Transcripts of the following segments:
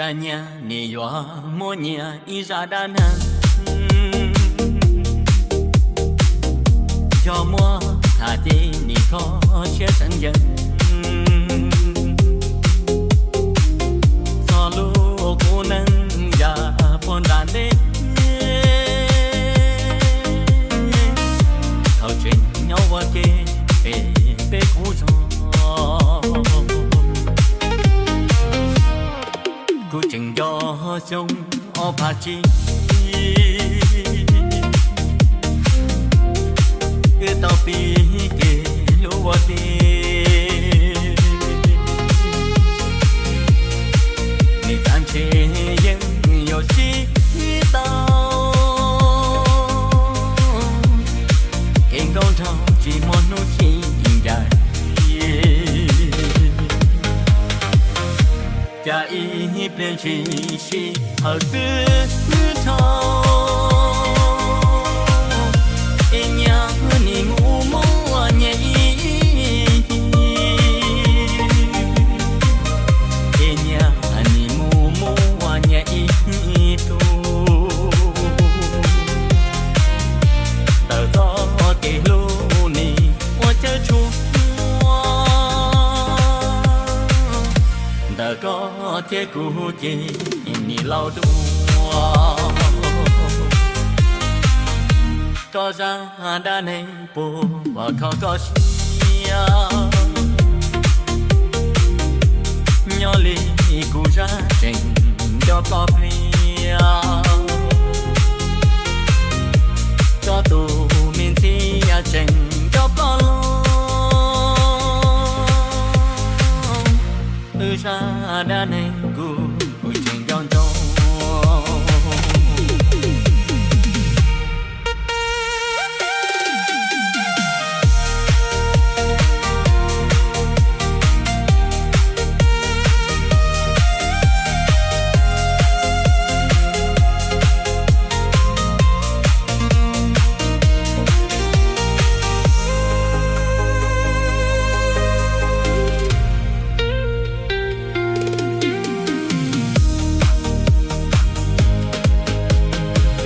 Zaj nyiaj nim yuav muab nyiaj ib zaj dab neeg, yog muab tham ces nim kho siab seev yees. Txog lub kub neej yam puag nram ntej, thaum tseem nyob ua ke pem peb qub zos. Kuv tseem nco xyoo ob phav tsib, wb tau pib kev hlub ua ke, nim txaj ntshe yeej yuav sib tau, kev nkauj nraug tsis muaj hnub sib ncaim. Cas ib pliag ntshis sij hawm twb dhau, es nyias nim mus muaj nyias ib, es nyias nim mus muaj nyias ib tug. Ntawm txoj kev hlub nim ua cawv tshuaj, ntawm koj thiab kuv ces nim laus dua. Koj zaj dab neeg puas kho koj siab, nyob li kuv zaj tseem nco ploj plias, koj tus me ntxhiab tseem nco ploj loo. Wb zaj dab neeg kuv tseem nco ntsoov.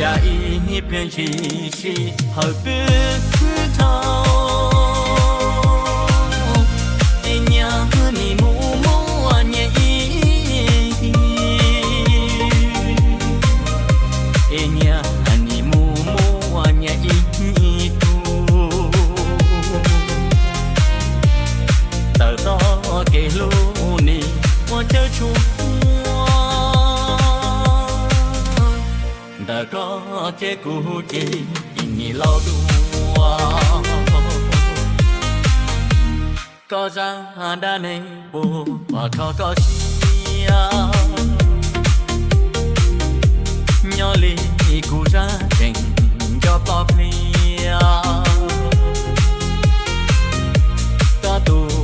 Cas ib pliag ntshis sij hawm twb dhau, es nyias nim mus muaj nyias ib, es nyias nim mus muaj nyias ib tug. Ntawm txoj kev hlub nim ua cawv tshuaj, ntawm koj thiab kuv ces nim laus dua. Koj zaj dab neeg puas kho koj siab, nyob li kuv zaj tseem nco ploj plias, koj tus